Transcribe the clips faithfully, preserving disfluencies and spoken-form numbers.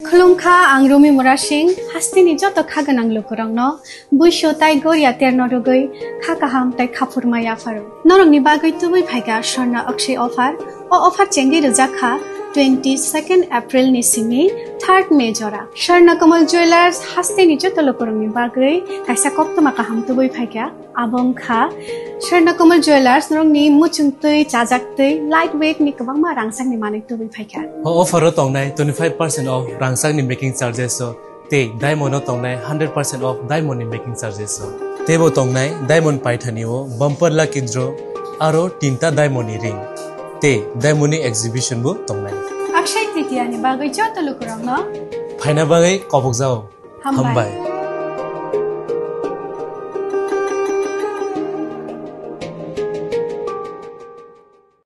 Khulumkha, ang Rumi Murasing, hasteni joto kha gwnang lukurokno buisu tai goria terno rwgwi kha kaham tai khaphurma yapharo. Norokni bagwi tubui phaikha Swarna Akshay offer. O offer chengwi rwjak kha twenty second April ni simi third May jora. Swarna Kamal Jewellers hasteni joto lukurokni bagwi kaisa koktwma kaham tubui phaikha. Abo wngkha Swarna Kamal Jewellers, norokni muchungtwi, chajaktwi, light weight ni kwbangma rangchakni manwi tubui phaikha. O offer o tongnai twenty five percent off rangchakni making charges o tei diamond o tongnai hundred percent off diamond ni making charges o. Teibo tongnai diamond paithani o bumper lucky draw aro tinta diamond ni ring tei diamond ni exhibition bo tongnai. Akshay Tritiya ni bagwi joto lukurokno phaina bagwi kobokjao. Hambai. Hambai.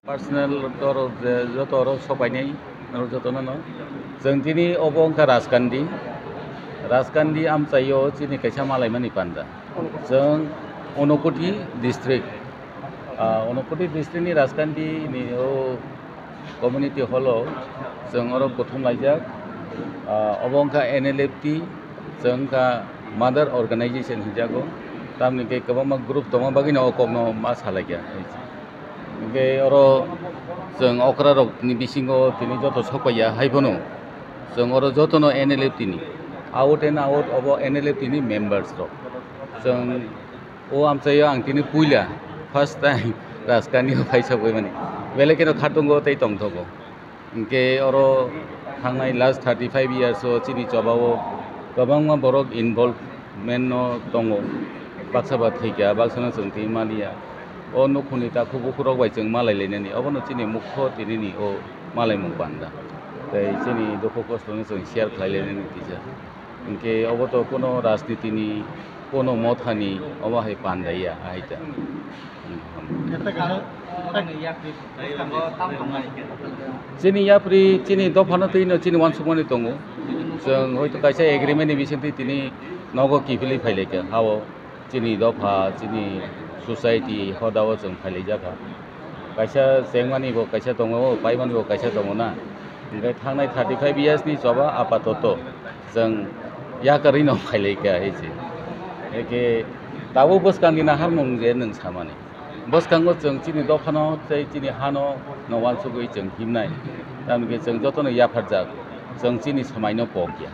Personal toro je joto oro sopainai norok jotono no. Chwng tini obo wngkha Rajkandi. Rajkandi amchaio chini kaisa malaimani panda. Chwng Unakoti district. Ah, Unakoti district ni Rajkandi ni o community hall o chwng oro kuthum laijak. Ah, obo wngkha N L F T, chwng wngkha mother organization hinjago. Tamni hwnkhe kwbangma group tongma bagwino o kokno ma salaikha. Hwnkhe oro chwng okrarokni bisingo tini joto sokpaiya, haiphano chwng oro jotono N L F T ni, out and out obo N L F T ni members rok. Chwng o amchaio ang tini puila first time Rajkandi o phaisa boimani. Belai kheno khatungo tei tongthogo. Hwnkhe oro thangnai last thirty five years o chini choba o kwbangma borok involvement no tongo. Baksa ba thwikha, baksa no chwng twi maliya. O nukhungni takhuk bukhuk rok bai chwng malai lainani. Obono chini mukho tinini o malaimung panda. Tei chini dukhu kosto no chwng share khlai lainani kisa. Hwnkhe obo to kuno rajniti ni, kuno motha ni, omo hai panda ya, ahai ta. Chini yapri, chini dopha no twi no chini uansukmani tongo. Chwng hoito kaisa agreement ni bisingtwi tini nogo kiphilwi phailaikha, hao. Chini dopha, chini society hodao chwng phailaijak kha. Kaisa chengmani bo kaisa tongo, paimani bo kaisa tongo na. Hwnkhe thangnai thirty five years ni choba apatoto chwng yakarwi no phailaikha hai se. Eke tabuk bwskangni naharmung je nwng samani. Bwskango chwng chini dophano tei chini hano no uansugwi chwng himnai. Tamni hwnkhe chwng jotono yapharjak, chwng chini swmaino pokya.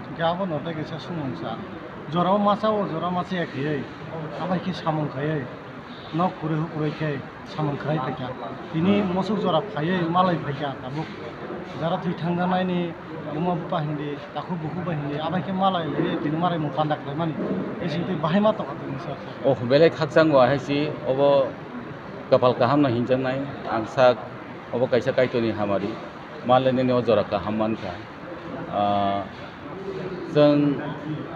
Hwnkhe abono tei kaisa sumung sa. Jorao masa o jora masa ya khaiwi, abai khe samung khaiwi, nok kwrwi hukwrwi khe samung khwlai phaikha. Tini mosok jora phaiwi malai phaikha tabuk. Jara thwi thangjanai ni buma bupha hindi, takhuk bukhuk bai hindi, abai khe malai laiwi tini malai mung panda khlaimani. Bising twi bahai ma tongkha tini sir. Oh, belai khakchang wa hai si, obo kapal kaham no hinjaknai, ang sak, obo kaisa Kaitorni hamari. Malainani o jora kaham mankha. Ah, chwng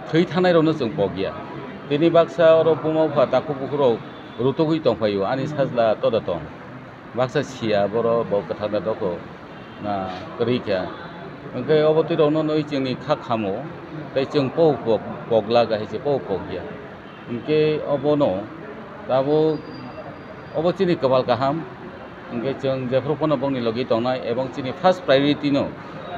thwi thanairokno chwng pokya. Tini baksa oro buma bupha takhuk bukhuk rok rutugwi tongphaio, ani sajla toda tong. Baksa siya borok bo kwthar da dokho na kwrwi kha. Hwnkhe obo twi rokno nwi chwngni kha khamo tei chwng po pok, pok laga hai se po pokya. Hwnkhe obono tabuk obo chini kwbal kaham. Hwnkhe chwng jephru phano bongni logi tongnai ebong chini first priority no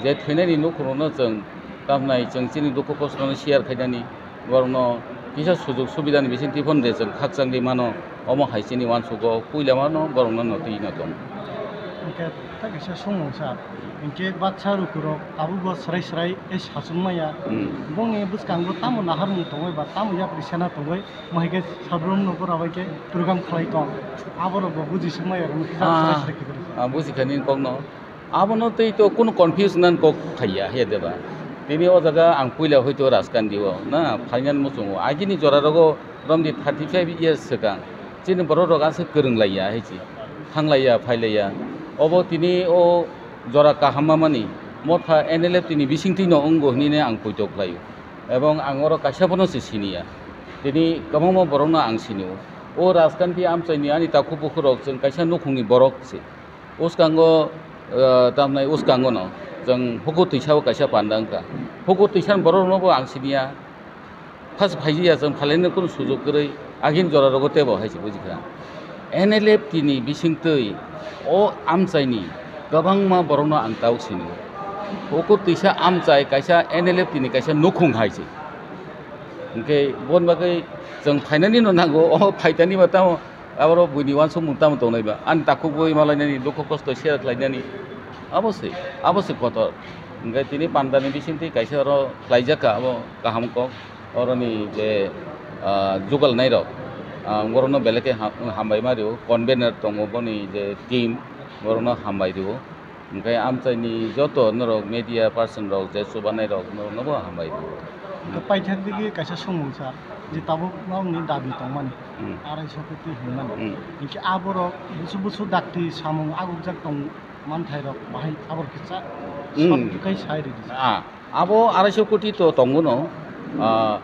je thwinaini nukhungrokno chwng tamnai, chwng chini dukhu kosto no share khainani, borokno kisa sujug subidani bisingtwi phano je chwng khakchangwi mano, omo hai chini uansukgo puila mano borokno no twi no tongo. Hwnkhe tei kaisa sumung sa, hwnkhe baksa rukurok tabukbo swrai swrai tei sachung maya. Hmm. Bongni bwskango tamo naharmung tongwi ba tamo yapri sena tongwi, mo hai khe sadrom no bora bai khe program khlai tong. Aborok bo buji swk maya rwngwi khe Ah, swrai swrai khe. Ah, buji kha nini kokno. Abono tei to kunu confuse nani kok phaiya, he deba. Tini o jaga ang puila hoito Rajkandi o, na, phainani muchungo. Agini jora rogo romdi thirty five years swkang. Chini borok rok aswk kwrwng laiya, hai se. Thang laiya, phai laiya. Obo tini o jora kaham mamani motha N L F T ni bisingtwi no wngo hinwi ang poito khlaio. Ebong ang oro kaisa bono se siniya. Tini kwbangma borokno ang sinio. O Rajkandi amchaini ani takhuk bukhuk rok chwng kaisa nukhungni borok se. Uskango, eh, tamnai uskango no chwng hukur twisa o kaisa panda wngkha. Hukur twisa ni borok rokno bo ang siniya. First phaiji ya chwng phalai no kunu sujug kwrwi agini jora rogo tebo hai se bujikha. N L F T ni bisingtwi o amchaini kwbangma borokno ang tabuk sini. Hukur tisa amchai kaisa N L F T ni kaisa nukhung hai se. Hwnkhe bon bagwi chwng phainani no nango, o phaitani ba tamo aboro buini uansukmung tamo tongnai ba. Ani takhuk bui malainani, dukhu kosto share khlainani. Abo se, abo se kotor. Hwnkhe tini pandani bisingtwi kaisa oro khlaijak kha, abo kaham kok. Oroni je, ah, jugalnairok, ah, borokno belai khe ha-, hambai ma rio, convener tongo boni je team, borokno hambai rio. Hwnkhe amchaini joto norok media person rok je chubanairok noroknobo hambai rio. Hwnkhe paithak digi kaisa songmung sir, je tabuk nokni dabi tongmani, Hmm. arai sokoti hinmani. Hmm. Hwnkhe aborok busu busu dakti samung agukjak tong manthairok bahai abor kisa Hmm. short kai sai ridi. Ah, abo arai sokoti to tongo no, ah,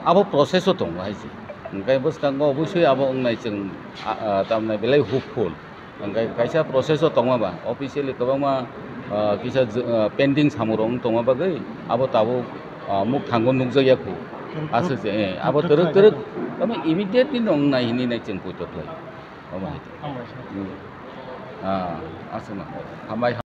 abo process o tongo hai se. Hwnkhe bwskango obosoi abo wngnai chwng, ah, ah, tamni belai hopeful. Hwnkhe kaisa process o tongma ba, officially kwbangma, ah, kisa j-, ah, pending samung rok wng tongma bagwi abo tabuk, ah, mukthango nukjakya khu. Aswk se, eh, abo twrwk twrwk, tamo immediately no wngnai hinwi nai chwng poito khlai. Omo hai. Hambai sir. Hmm. Ah, aswk no. Hambai.